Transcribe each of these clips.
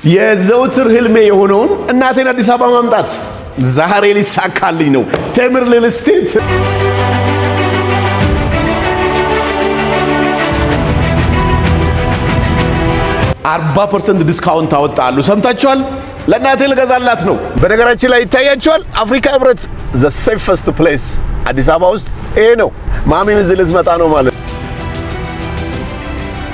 የዘውትር ህልሜ የሆነውን እናቴን አዲስ አበባ ማምጣት ዛሬ ሊሳካልኝ ነው። ቴምር ሪል ስቴት 40% discount አወጣሉ። ሰምታችኋል። ለእናቴ ልገዛላት ነው። በነገራችን ላይ ይታያችኋል፣ አፍሪካ ህብረት the safest place አዲስ አበባ ውስጥ ይሄ ነው። ማሚም እዚህ ልትመጣ ነው ማለት።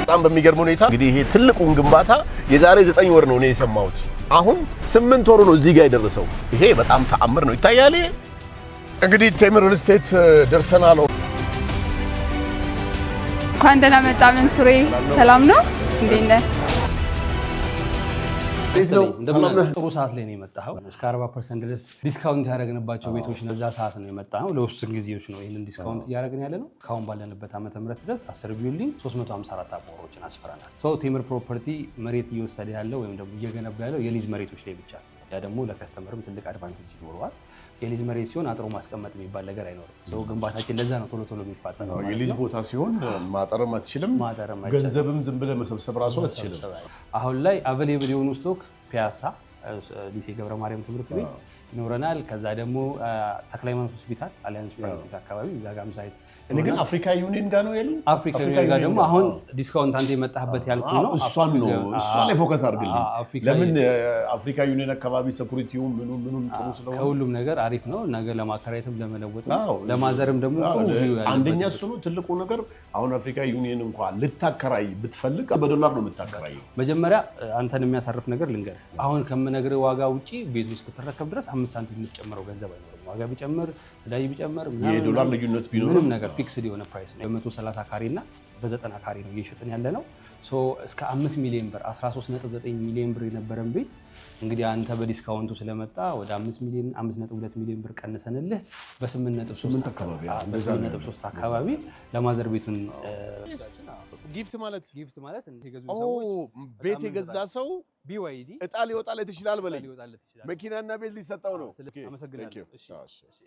በጣም በሚገርም ሁኔታ እንግዲህ ይሄ ትልቁን ግንባታ የዛሬ 9 ወር ነው እኔ የሰማሁት። አሁን 8 ወሩ ነው እዚህ ጋር የደረሰው። ይሄ በጣም ተአምር ነው። ይታያል። ይሄ እንግዲህ ቴምር ሪል ስቴት ደርሰናል። እንኳን ደህና መጣ መንሱሬ። ሰላም ነው? እንዴት ነህ? እንዴት ነው? ሰላም ነህ? ጥሩ ሰዓት ላይ ነው የመጣኸው። እስከ 40% ድረስ discount ያደረግንባቸው ቤቶች እዛ ሰዓት ነው የመጣነው። ለውስን ጊዜዎች ነው ይህንን discount እያደረግን ያለ ነው። እስካሁን ባለንበት ዓመተ ምህረት ድረስ 10 building 354 አባወራዎችን አስፍረናል። So ቴምር ፕሮፐርቲ መሬት እየወሰደ ያለው ወይም ደግሞ እየገነባ ያለው የሊዝ መሬቶች ላይ ብቻ ነው። ያ ደግሞ ለ customer ም ትልቅ advantage ይኖረዋል። የሊዝ መሬት ሲሆን አጥሮ ማስቀመጥ የሚባል ነገር አይኖርም። So ግንባታችን ለዛ ነው ቶሎ ቶሎ የሚፋጠነው ማለት የሊዝ ነው። ቦታ ሲሆን ማጠርም አትችልም፣ ማጠርም አይቻልም። ገንዘብም ዝም ብለህ መሰብሰብ ራሱ አትችልም። አሁን ላይ available የሆኑ stock ፒያሳ ሊሴ ገብረ ማርያም ትምህርት ቤት ይኖረናል። ከዛ ደግሞ ተክለ ሃይማኖት ሆስፒታል አሊያንስ ፍራንሲስ አካባቢ እዛ ጋም site። እኔ ግን አፍሪካ ዩኒየን ጋር ነው ያሉ። አፍሪካ ዩኒየን ጋር ደግሞ አሁን discount አንተ የመጣህበት ያልኩህ ነው። እሷን ነው፣ እሷ ላይ focus አድርግልኝ። አፍሪካ ለምን አፍሪካ ዩኒየን አካባቢ security ው ምኑ ምኑም ጥሩ ስለሆነ ከሁሉም ነገር አሪፍ ነው። ነገ ለማከራየትም ለመለወጥም አዎ። ለማዘርም ደግሞ ጥሩ view ያለበት። አንደኛ እሱ ነው ትልቁ ነገር። አሁን አፍሪካ ዩኒየን እንኳን ልታከራይ ብትፈልግ በዶላር ነው የምታከራየው። መጀመሪያ አንተን የሚያሳርፍ ነገር ልንገርህ። አሁን ከምነግርህ ዋጋ ውጪ ቤቱ እስክትረከብ ድረስ 5 ሳንቲም የምትጨምረው ገንዘብ አይኖርም። ዋጋ ቢጨምር፣ ነዳጅ ቢጨምር ምናምን የዶላር ልዩነት ቢኖርም ምንም ነገር fixed የሆነ price ነው። በ130 ካሬ እና በ90 ካሬ ነው እየሸጥን ያለ ነው። So እስከ 5 ሚሊዮን ብር፣ 13.9 ሚሊዮን ብር የነበረን ቤት እንግዲህ አንተ በ discount ኡ ስለመጣ ወደ 5 ሚሊዮን፣ 5.2 ሚሊዮን ብር ቀንሰንልህ በ8.3 አካባቢ በ8.3 አካባቢ ለማዘር ቤቱን ጊፍት ማለት ጊፍት ማለት የገዙ ኦ ሰዎች ቤት የገዛ ሰው BYD እጣ ሊወጣለት ይችላል በለኝ። ሊወጣለት ይችላል። መኪናና ቤት ሊሰጠው ነው። አመሰግናለሁ። Thank you. እሺ፣ እሺ። እሺ።